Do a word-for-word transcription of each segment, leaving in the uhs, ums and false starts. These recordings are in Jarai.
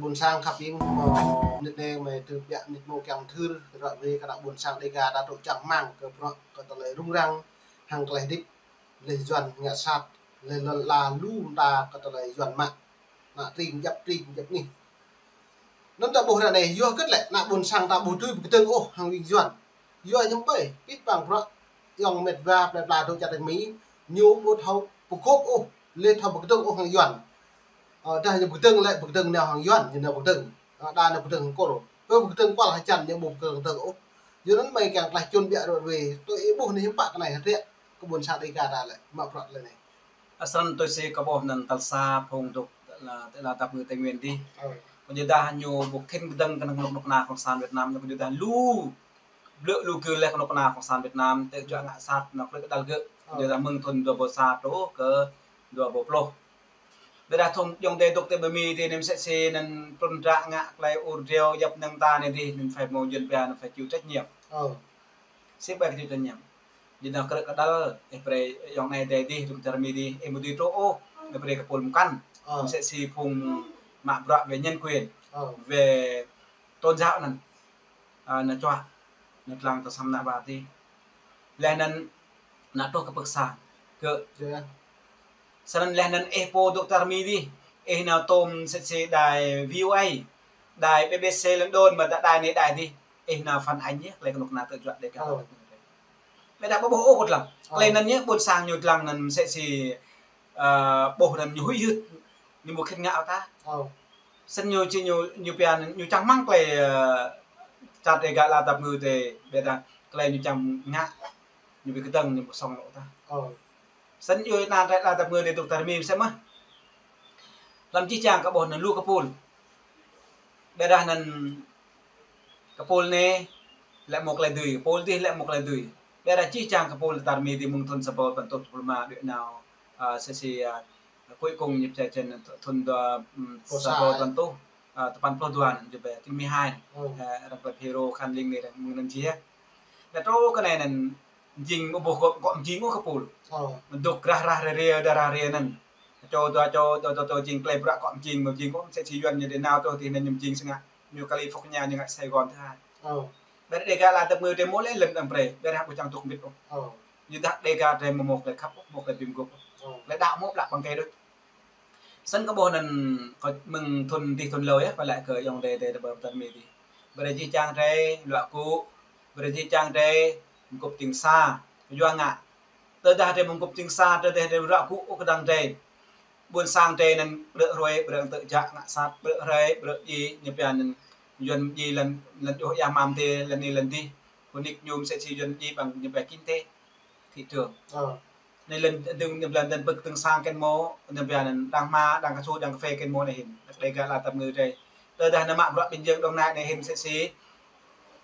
Ƀôn sang khăp ing, mơ̆ mơnit anai mơi tơbiă mơnit mơ̆ kiăng thâo ră ruai kơ ană ƀôn sang Dega ta tŭ čang rơmang kơ bruă kơ tơlơi rŭng răng hăng tơlơi hơdip, lĕ Yuan ngă sat, lĕ lŏn ala lu mơta kơ tơlơi Yuan mă. Ană tring djăp tring djăp anih. Anŭn ta ƀuh ră anai, yua hơget lĕ ană ƀôn sang ta ƀu dưi pơkơdơ̆ng ôh hăng ƀing Yuan. Yua hiư̆m pă, pĭt păng bruă ayŏng met wa plơi pla dŏ čar Mi, ñu ƀu thâo pơgop ôh, lĕ thâo pơkơdơ̆ng ôh hăng Yuan. Ơ, dah ñu pơkơdơ̆ng lĕ pơkơdơ̆ng nao hăng Yuan, ñu nao pơkơdơ̆ng. Ơ, đa nao pơkơdơ̆ng hăng kôl. Pơ pơkơdơ̆ng kual hơjăn ñu ƀu pơkơdơ̆ng ôh. Yua anŭn mơi kiăng tơlơi čun biă ră ruai, tui ih ƀuh anai hiư̆m pă kơ anai hơdră kơ ƀôn sang Dega ta lĕ, mă bruă tơlơi anai. Asrăn tui si kâo ƀuh anŭn tal sa phung dŏ tơlơi, tơlơi dăp ngư Tây Nguyên dih. Ơ. Kơ ñu dah ñu ƀu khĭn kơdơ̆ng kơ anŭn kơnuk kơna Cộng sản Việt Nam, kơ ñu dah lu blư̆ lu gơ̆ lĕ kơnuk kơna Cộng sản Việt Nam, tơl juă ngă sat, anŭn klĕ kơdăl gơ̆. Ơ. Ñu dah mơ̆ng thun dua rơbâo sa truh kơ dua rơbâo pluh. Ƀiădah thun ayŏng adơi dŏ tơ Mi dih anai mơsĕ si anŭn trŭn tră ngă tơlơi ur driâo djăp anŭn ta anai dih, anŭn phải mơ̆ Yuan pia anŭn phải chịu trách nhiệm. Ơ. Sĭt ƀai kơ chịu trách nhiệm. Djơ̆ anŭn klĕ kơdăl, ih brơi ayŏng adơi dih, dŏ čar Mi dih, ih mơ̆ dưi truh ôh, ih brơi kơ pul mơkăn. Ơ. Mơsĕ si phung mă bruă về nhân quyền, ơ, về tôn giáo anŭn. Ơ, anŭn čuă, anŭn tlang tơ sang ană ƀă dih. Lĕ anŭn ană truh kơ pơksa. Kơ. Yơh. Srăn lĕ anŭn ih pô dŏ čar Mi dih, ih nao tôm mơsĕ si đài V O A, đài B B C London mơ̆ đa đài anai đài dih, ih nao phản ánh yơh, tơlơi kơnuk kơna tơl juă Dega. Ơ. Ƀiădah ƀu ƀuh ôh kơ lăng. Ơ. Tơlơi anŭn yơh ƀôn sang ñu lăng anŭn mơsĕ si, ơ, ƀuh anŭn ñu huĭ hyưt, ñu ƀu khĭn ngă ôh ta. Ơ. Srăn ñu či ñu, ñu pia anŭn ñu čang rơmang tơlơi, ơ, čar Dega ala dăp ngư dih, ƀiădah tơlơi ñu čang ngă, ñu ƀu kơdơ̆ng ñu ƀu sŏng lŏ ta. Ơ. Srăn yua anŭn tơlơi ala dăp ngư dih dŏ čar Mi mơsĕ mơ̆n. Lăm jih jang kâo ƀuh anŭn lu kơ pul. Ƀiădah anŭn kơ pul anai lĕ mơ̆ tơlơi dưi, kơ pul dih lĕ mơ̆ tơlơi dưi. Ƀiădah jih jang kơ pul čar Mi dih mơ̆ng thun sa rơbâo tơpăn rơtuh pluh rơma đuaĭ nao, ơ, mơsĕ si, ơ, cuối cùng ñu pơčah čen thun dua, ưm, sa rơbâo tơpăn rơtuh, ơ, tơpăn pluh dua anŭn, jơ̆ ƀe, chín mươi hai anŭn. Ơ. Ơ, arăng pơhiăp Hero Khan Ling anai arăng mơ̆ng anŭn jih. Dah truh kơ anai anŭn jing ƀu ƀuh kơ, kơ mơjing ôh kơ pul. Ơ. Dŏ rah rah rê rê, đa rah rê anŭn. Čô dua čô, dua čô, čô jing tơlơi bruă kơ mơjing, mơjing ôh, mơsĕ si Yuan ñu dih nao truh dih anŭn ñu mơjing sơngă. Ñu kali Phúc Nhã ñu ngă Sài Gòn thứ hai. Ơ. Ƀiădah Dega ala dăp ngư dih mơ̆ lĕ lŏn amăng brơi, ƀiădah ƀu čang dŏ mơbĭt ôh. Ơ. Ñu dah Dega dih mơ̆ mơ̆ tơlơi khăp ôh, mơ̆ tơlơi bi mơguôp ôh. Ơ. Tơlơi đaŏ mơ̆ ƀlă păng kơ đôč. Srăn kâo ƀuh anŭn kơ mơ̆ng thun dih thun hlâo yơh, pơlă kơ ayŏng adơi adơi ƀơi čar Mi dih. Brơi jih jang adơi luă gŭ, brơi jih jang adơi mơguôp jing sa, yua ngă. Tơdah adơi mơguôp jing sa, tơdah adơi luă gŭ ôh kơdơ̆ng adơi. Ƀôn sang adơi anŭn ƀrư̆ hrơi, ƀrư̆ tơl jă ngă sat, ƀrư̆ hrơi, ƀrư̆ djai, ñu pia anŭn Yuan djai lŏn, lŏn djuh ia mam adơi, lŏn anai lŏn dih. Kơ nik ñu mơsĕ si Yuan djai ƀăng ñu pia kinh tế, thị trường. Ơ. Anai lŏn dơ̆ng, ñu pia lŏn pơk tơ̆ng sang kơ mơ̆, ñu pia anŭn đang hma, đang cao su, đang cà phê kơ mơ̆ anai hĭn. Dega ala dăp ngư adơi. Tơdah anŭn mă bruă Bình Dương Đồng Nai anai hĭn mơsĕ si.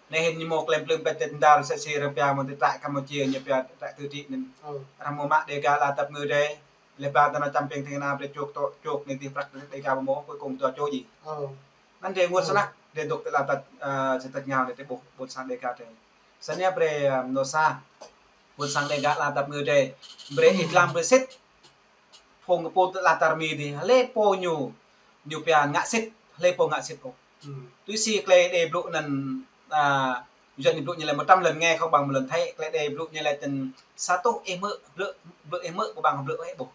Anai hĭn ñu mơ̆ klem klem pĕt tĕt dar mơsĕ si arăng pia mơ̆ tơl trại Campuchia, ñu pia trại tự trị anŭn. Ơ. Arăng mơ̆ mă Dega ala dăp ngư adơi. Lĕ ba tơnă čăm ping tơngan ană brơi čuk tŏ, čuk anai dih prăk Dega mơ̆ mơ̆, cuối cùng dua čô djai. Ơ. Anŭn adơi ngă, ơ, sơnăk, adơi dŏ tơlơi tăt, ơ, sĭt tăt ngao adơi ƀuh ƀôn sang Dega adơi. Srăn yơh brơi, ơ, mơnuih sa, ƀôn sang Dega ala dăp ngư adơi. Brơi, ơ, ih lăng brơi sĭt. Phung kơ pô tơlơi čar Mi dih, hlơi pô ñu, ñu pia ngă sĭt, hlơi pô ngă sĭt ôh. Ơ. Tui si tơlơi adơi blŭ anŭn, ơ, Yuan ñu blŭ ñu lĕ một trăm lần nghe không bằng một lần thấy, tơlơi adơi blŭ ñu lĕ tơ̆n sa rơtuh ih hmư̆, blŭ, blŭ ih hmư̆, ƀu ƀang blŭ ih ƀuh.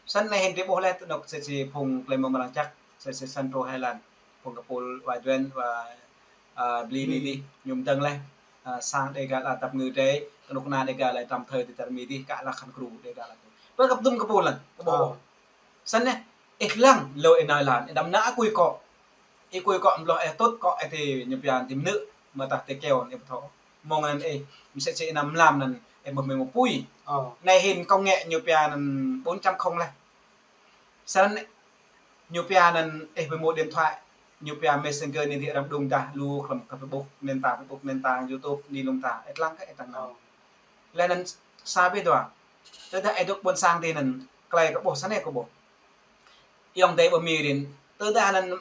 Srăn anai hĭn adơi ƀuh lĕ tơnŏk mơsĕ si phung tơlơi mơ̆ng mơlăng čăk, mơsĕ si Sandro Highland, phung kơ pul Wai Duan, wa, ơ, Bli anai dih, ñu mơdơ̆ng lĕ, ơ, sang Dega ala dăp ngư adơi, kơnuk kơna Dega lĕ tăm thơi tơ čar Mi dih, kơ ala khăn kru Dega lĕ. Pơ kơ pơdum kơ pul lĕ, kơ ƀuh. Ơ. Srăn anai, ih lăng, lu ih nao ih lăng, ih đăm nao ih kui akŏ. Ih kui akŏ mơbloh ih tŭt akŏ ih tơ ñu pia tơ mơnư̆, mơ̆ tah tơ keo anai ƀu thâo. Mơ̆ng anŭn ih, mơsĕ si ih nao mlam anŭn, ih mơ̆ mơ̆ pui. Ơ. Anai hĭn công nghệ ñu pia anŭn bốn chấm không lĕ. Srăn anai, ñu pia anŭn ih ƀu mơ̆ điện thoại, ñu pia Messenger anai dih arăng đung dah lu hlăm kơ Facebook, nền tảng Facebook, nền tảng YouTube, anai lŏm ta, ih lăng kơ ih tang nao. Ơ. Lĕ anŭn sa ƀiă dua. Tơdah ih dŏ ƀôn sang dih anŭn, tơlơi kơ ƀuh srăn anai kơ ƀuh. Ayŏng adơi ƀơi Mi rin, tơdah anŭn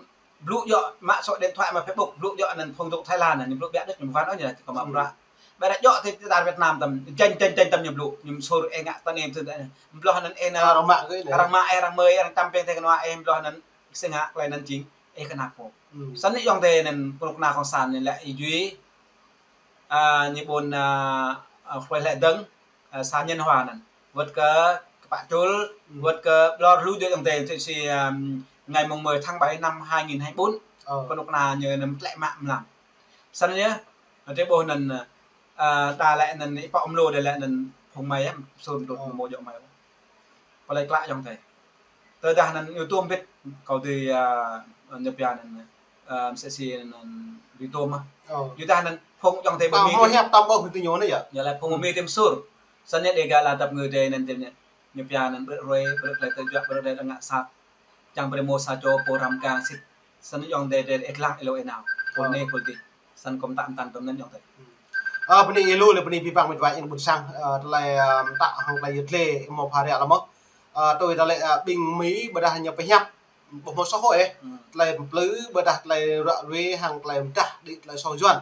blŭ djơ̆ mă số điện thoại mă Facebook, blŭ djơ̆ anŭn phung dŏ Thái Lan anŭn, ñu blŭ biă đôč ñu ƀu wăn ôh ñu laĭ kơ mă bruă. Ƀiădah djơ̆ tơ čar Việt Nam tăm, janh janh janh tăm ñu blŭ, ñu mơsur ih ngă tơ anai tơ anai. Mơbloh anŭn ih nao, arăng mă kơ ih anai, arăng mă ih, arăng mơi ih, arăng čăm ping tơ kơ anua ih, mơbloh anŭn, sĭt ngă tơlơi anŭn jing. ih kơnăk pô. Hmm. Snăn yơh ayŏng adơi anăn kơnuk kơna cộng sản anăn lĕ ih jui, a, ñu ƀuh, a, a, Khluai Hlĕ Dơ̆ng, a, sa Nhân Hòa anăn. Wơ̆t kơ Kpă Čul, hmm, wơ̆t kơ ƀlŏr lu djơ̆ ayŏng adơi, tui si, a, ngày mùng mười tháng bảy năm hai nghìn hai mươi bốn. Ơ. Kơnuk kơna ñu anăn tlĕ mă mlam. Snăn yơh, adơi ƀuh anăn, a, đa lĕ anăn ih pŏk mlô đa lĕ anăn phung mơi yơh, sum tŭt, ơ, mơ̆ djŏ mơi. Pơlei klă ayŏng adơi. Tơdah anăn ñu tuôm bĭt kâo tui, a, ñu pia anăn, a, msĕ si anăn bi tuôm ah. Ơ. Yua dah anăn phung ayŏng adơi ƀơ Mi hmâo hiăp tăm ƀơ̆ hơtơ ñu anai yơh. Yơh lĕ phung ƀơ Mi tĭm sur. Snăn yơh Dega Ala Dap Ngư drei anăn tĭm anăn. Ñu pia anăn ƀrư̆ ruai, ƀrư̆ klei tơjuă, ƀrư̆ klei ngă sat. Čang brei mâo sa čô pô răm kang sĭt. Snăn ayŏng adơi drei ih lăng ih lŏ ih nao. Pô anai pô adih. Snăn kâo mtă mtăn tơm anăn ayŏng adơi. Ơ, bơni ih lu lĕ bơni pĭ păng mĕt wa ih ƀuôn sang, ơ, tơlơi, ơ, mtă hăng tơlơi yơh tlĕ ih mâo phara lăm mơh. Ơ, tui tơlơi, ơ, ƀing Mi ƀơdah ñu pơhiăp, ƀu hmâo soh ôh, ơ. Hmm. Tơlơi plư ƀơdah tơlơi ră ruai hăng tơlơi mdah đĭ tơlơi soh Yuăn.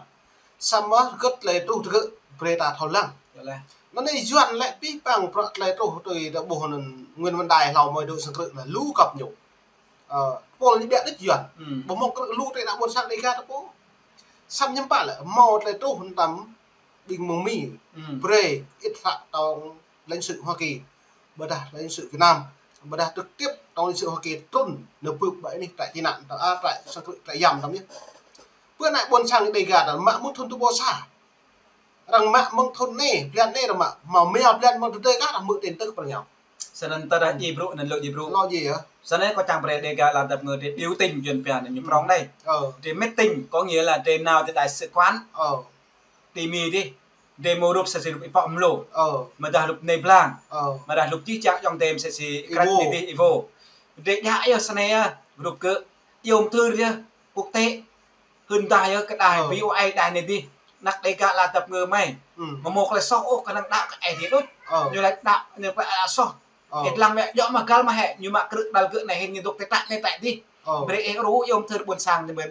Samơ̆ rơgơ̆t tơlơi truh tơgơ̆ brei ta thâo lăng. Yơh lĕ. Anăn anai Yuăn lĕ pĭ păng bruă tơlơi truh tui ta ƀuh anăn Nguyễn Văn Đài hlâo mơi dŏ sang krư̆ lĕ lu kăp ñu. Ơ, pôl ñu ƀiă đĭ Yuăn. Hmm. Ƀu hmâo krư̆ lu tơlơi ană ƀuôn sang Dega ta pô. Samơ̆ hiư̆m pă lĕ, hmâo tơlơi truh tăm ƀing mơ̆ng Mi. Hmm. Brei ih thâo tơ̆ng lãnh sự Hoa Kỳ, ƀơdah lãnh sự Việt Nam, ƀơdah trực tiếp tơ̆ng lãnh sự Hoa Kỳ trŭn nao bưp ƀơi anih trại tị nạn, ta, a, trại sang krư̆, trại giam tăm yơh. Pơ ană ƀuôn sang Dega ta mă mơ̆ng thŭn tơpô sa. Arăng mă mơ̆ng thŭn anai, blan anai arăng mă, mâo mơ̆ blan mơ̆ng tơdơi kah arăng mơ̆ tin tức pơ ñu. Snăn tơdah djai brŭ anăn lŏ djai brŭ. Lŏ djai yơh. Snăn kâo čang brei Dega Ala Dap Ngư drei biểu tình Yuăn pia anăn ñu prŏng đei. Ơ. Drei meeting, có nghĩa là drei nao ti đại sứ quán. Ơ. Ti Mi dih, drei mâo rup msĕ si rup ih pŏk mlô. Ơ. Mơdah rup anei blang. Ơ. Mơdah rup jih jang ayŏng adơi msĕ si ih krăt Ivo. Anei dih Ivo. Drei djă yơh snei yơh, rup kơ iâu mthưr yơh, quốc tế. Hưn dah yơh kơ đài, ơ, V O A đài anei dih. Ană Dega Ala Dap Ngư mơi. Hmm. Mâo mâo klei soh ôh kơnang đăo kơ ih dih đôč. Ơ. Ñu laĭ đăo, ñu pă soh. Ơ. Ih lăng wĕ djŏ mă găl mă hĕ, ñu mă krư̆ đăl gơ̆ anei hĭn ñu dôk tơtăk anei tăk dih. Ơ. Brei ih rŭ iâu mthưr ƀuôn sang ñu mơi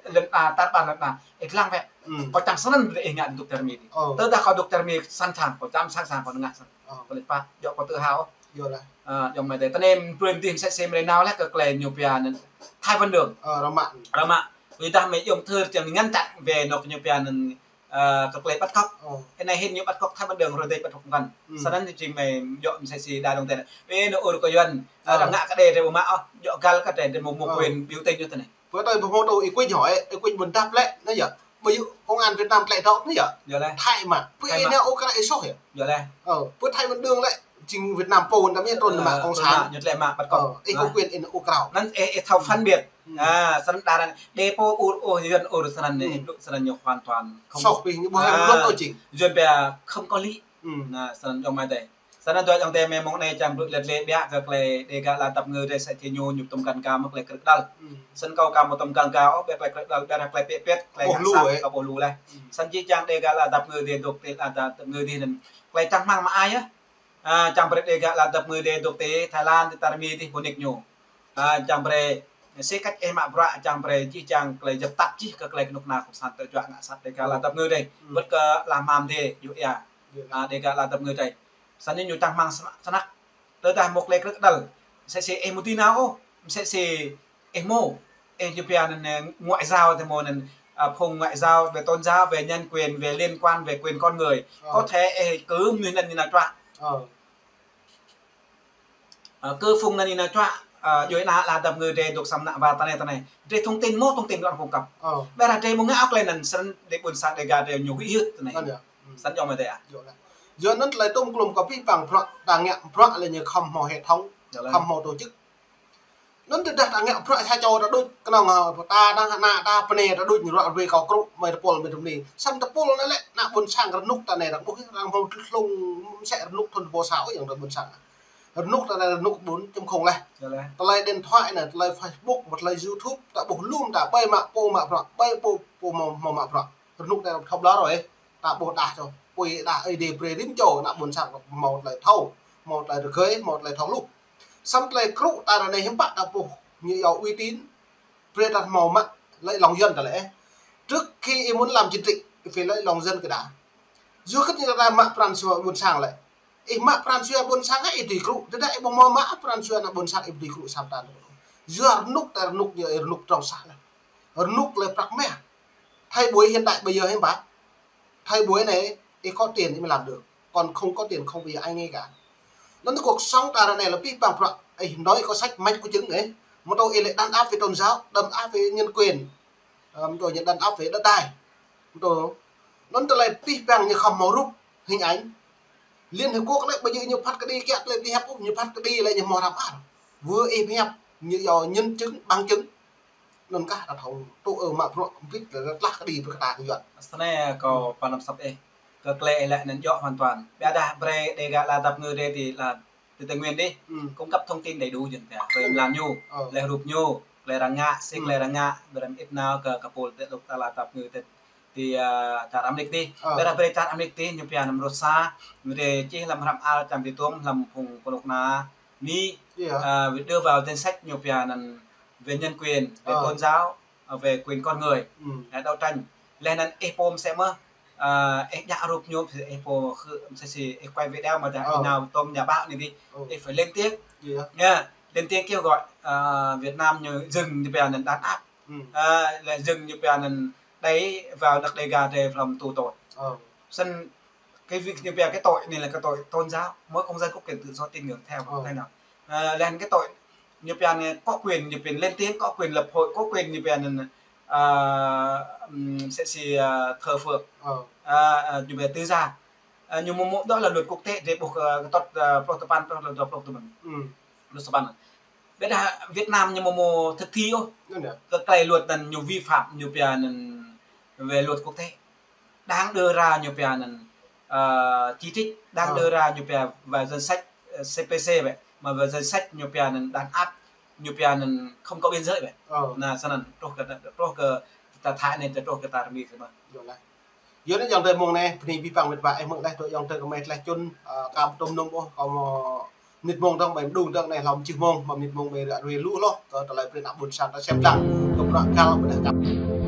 lŏn a, tar ƀar lŏn a. Ih lăng wĕ. Hmm. Kâo čang snăn brei ih ngă dôk čar Mi dih. Ơ. Tơdah kâo dôk čar Mi sẵn sàng, kâo čang sẵn sàng kâo ngă snăn. Ơ. Kâo lĕ pă, djŏ kâo tự hào. Yơh lĕ. A, ayŏng amai adơi. Tơnêm brơi dih msĕ si mrê nao lĕ kơ klei ñu pia anăn Thái Văn Đường. Ơ, rơmă. Rơmă. Ƀiădah mơi iâu mthưr čiăng ngăn chặn wĕ anŏ ñu pia anăn, a, kơ klei bắt cóc. Ơ. Anei hĭn ñu bắt cóc Thái Văn Đường, rơdêč bắt cóc mkăn. Hmm. Snăn ñu či mơi djŏ msĕ si đa dŏng tĕ. Wĕ anŏ ur kơ Yuăn. A, ơ, arăng ngă kơ drei drei ƀu mă ôh, djŏ găl kơ drei drei mâo mâo, ơ, quyền biểu tình ñu tơnei. Pơ tơi ƀu hmâo tơ ih kuič hŏ, ơ, ih kuič ƀu đăp lĕ, anai yơh. Ƀu yua công an Việt Nam tlĕ dŏ, anai yơh. Yơh lĕ. Thái mă. Pơ Thái ih mă. Anai ôh krao ih soh yơh. Yơh lĕ. Ơ, pơ Thái Văn Đường lĕ, jing Việt Nam pô, tăm yơh trŭn, ơ, mă cộng sản. Ñu tlĕ mă bắt cóc. Ơ, ih kơ quyền ih ôh krao. Anăn ih, ih thâo phân biệt. Hmm. A, snăn đa anăn, đe pô ur ôh, Yuăn ur snăn anei, hmm, ih blŭ snăn ñu hoàn toàn không. Soh pih, ñu ƀu hơ̆m, a, luật ôh jing. Yuăn pia không có lý. Hmm. Anăn snăn ayŏng amai adơi. Snăn dua ayŏng adơi mơi mơ̆ng anei čang blŭ lĕ lĕ ƀiă kơ klei Dega Ala Dap Ngư drei sa čô ñu ñu tơm kăn ka mơ̆ klei krư̆ đăl. Hmm. Snăn kâo ka mâo tơm kăn ka ôh, ƀiă klei krư̆ đăl, ƀiădah klei pĕ pĕt, klei ngă sat, kâo ƀu lu leh. Hmm. Snăn jih jang Dega Ala Dap Ngư drei dôk ti Ala Dap Ngư dih anăn. Klei čang hmăng mă ai yơh. A, čang brei Dega Ala Dap Ngư drei dôk ti Thái Lan, ti tar Mi dih ƀu nik ñu. A, čang brei si kăč ih mă bruă, čang brei jih jang klei jăp tăt jih kơ klei kơnuk kơna cộng sản tơjuă ngă sat Dega Ala Dap Ngư drei. Hmm. Wơ̆t kơ ala mơ̆ng drei, yua ia. Yơh. A, Dega Ala Dap Ngư drei. Snăn ñu čang hmăng snăk, snăk. Tơdah mâo klei krư̆ đăl. Msĕ si ih mâo dưi nao ôh. Msĕ si ih mâo. Ih ñu pia anăn, ơ, ngoại giao tơ mâo anăn, a, phung ngoại giao về tôn giáo, về nhân quyền, về liên quan, về quyền con người. Ơ. Có thể ih kơ mnuih anăn ñu nao čuă. Ơ. A, kơ phung anăn ñu nao čuă, a, djuai ană Ala Dap Ngư drei dôk săm ană wa tơnei tơnei. Drei thông tin mâo thông tin kơ arăng phung kăp. Ơ. Ƀiădah drei mâo ngă ôh klei anăn snăn drei ƀuôn sang Dega drei ñu huĭ hyưt tơnei. Anăn yơh. Hmm. Snăn ayŏng amai adơi a. Yơh lĕ. Yua anăn tơlơi tŭm klŭm kơ pĭ păng bruă ta ngă bruă lĕ ñu khŏm hmâo hệ thống, yơh lĕ, khŏm hmâo tổ chức. Anăn tơdah ta ngă bruă sa čô ta đuč kơnơ̆ng, ơ, ta đang ană ta pơnê ta đuč ñu ruă ruai kâo krŭ mơi tơpul mơi tơm ni. Săm tơpul anăn lĕ ană ƀuôn sang rơnŭk ta anei arăng ƀuh arăng hmâo tlung msĕ rơnŭk thŭn tơpô sa ôh ayŏng adơi ƀuôn sang. Rơnŭk ta anei rơnŭk bốn chấm không leh. Yơh lĕ. Tơlơi điện thoại anei, tơlơi Facebook, tơlơi YouTube, ta ƀuh lŏm ta ƀai mă pô mă bruă, ƀai pô, pô mâo, mâo mă bruă. Rơnŭk anei thâo ƀlŏr ôh, ơ. Ta ƀuh đah čô, pui đah Ơi Adai brei rĭm čô ană ƀuôn sang mâo tơlơi thâo, mâo tơlơi rơgơi, mâo tơlơi thâo hluh. Săm tơlơi krŭ ta anei hiư̆m pă ta ƀuh ñu yua uy tín, brei ta mâo mă lĕ lòng dân ta lĕ. Trước khi ih muốn làm chính trị, ih phải lấy lòng dân cái đã. Yua kơ ñu ta mă pran jua ƀuôn sang lĕ. Ih mă pran jua ƀuôn sang ih dưi krŭ, tơdah ih ƀu mâo mă pran jua ană ƀuôn sang ih dưi krŭ săm ta anăn. Yua rơnŭk ta rơnŭk, yua rơnŭk trong sah lah. Rơnŭk lĕ prăk mah. Thời buổi hiện đại bây giờ hiư̆m pă? Thời buổi này, ih có tiền ih mới làm được. Còn không có tiền không bao giờ ai nghe cả. Anŭn tơ cuộc sống ta ră anai lĕ pih păng prăk. Ih nói có sách mách có chứng ih. Mơ̆ tơ ih lĕ đàn áp về tôn giáo, đàn áp về nhân quyền. Ơ, mơ̆ tơ ñu đàn áp về đất đai. Mơ̆ tơ, anŭn tơ lĕ pih păng ñu khŏm hmâo rup, hình ảnh. Liên Hiệp Quốc lĕ, ƀu djơ̆ ñu phat kơđi kiăk lĕ pơhiăp ôh, ñu phat kơđi lĕ ñu hmâo hrăm ar. Wơ̆t ih pơhiăp, ñu yua nhân chứng, bằng chứng. Anŭn kah ta thâo tŭ ơ mă bruă hơbĭt lĕ tlah kơđi pơkă ta kơ Yuan. Snei kâo pơnăm săp ih. Kơ klĕ ih lĕ anŭn djơ̆ hoàn toàn. Biă dah brơi Đêga la dăp ngư rê ti la ti Tây Nguyên dih, cung cấp thông tin đầy đủ jing ta. Brơi mlan ñu, klĕ rup ñu, klĕ arăng ngă, sĭ klĕ arăng ngă, brơi mơit nao kơ, kơ pôl tơ dŏ ta la dăp ngư ti, ti, ơ, čar Amrik dih. Biă dah brơi čar Amrik dih, ñu pia anăm rơsa, ñu dê čih lăm hrăm ar čăm ti tôm, lăm phung kơnuk kơna Mi, ơ, wơ̆t đưa vào danh sách ñu pia anăn về nhân quyền, về tôn giáo, ơ, về quyền con người, ơ, đấu tranh. Leh anăn ih pô mơsĕ mơ̆, ơ, ih djă rup ñu, ih pô khư, mơsĕ si ih quay video mơ̆ dah ih nao tôm nhà báo anai dih, ih phải lên tiếng. Nha, lên tiếng kêu gọi, ơ, Việt Nam ñu dừng ñu pia anăn đàn áp. Ơ, lĕ dừng ñu pia anăn đẩy vào nước Đêga để phòng tù tội. Snăn cái việc ñu pia cái tội này là cái tội tôn giáo, mỗi công dân có quyền tự do tín ngưỡng theo thế nào. Ơ, leh anăn cái tội ñu pia anăn có quyền, ñu pia lên tiếng, có quyền lập hội, có quyền ñu pia anăn, ơ, ưm, mơsĕ si, ơ, thờ phượng. Ơ, ơ, ñu pia tự do. Ơ, ñu mơ̆ mơ̆ đó là luật quốc tế, dê ƀuh kơ, kơ tŏt, ơ, pluh tơpăn, tŏt lơ dua pluh tơpăn. Pluh tơpăn. Biă dah Việt Nam ñu mơ̆ mơ̆ thực thi ôh. Kơ klei luật anăn ñu vi phạm, ñu pia anăn về luật quốc tế. Đang đưa ra ñu pia anăn, ơ, chỉ trích, đang đưa ra ñu pia vào danh sách, ơ, C P C vậy, mà vào danh sách ñu pia anăn đàn áp, ñu pia anăn không có biên giới vậy. Anăn snăn, truh kơ, truh kơ ta Thái anai, truh kơ ta Mi snăn. Yua anŭn ayŏng adơi mơ̆ng anai, bơni pih păng mĕt wa ih mơ̆ng leh, tơ ayŏng adơi kơmơi leh čun, ơ, kâo ƀu tŭm nŭm ôh, kâo mơ̆ mơnit mông dơ̆ng, ƀai mơđung dơ̆ng anai, hlâo mơjih mông, mơ̆ mơnit mông ƀai ră ruai lu hloh, kơ tơlơi prĭn ăp ƀôn sang ta sem lăng, kơ prăk gal ƀu dah čăp.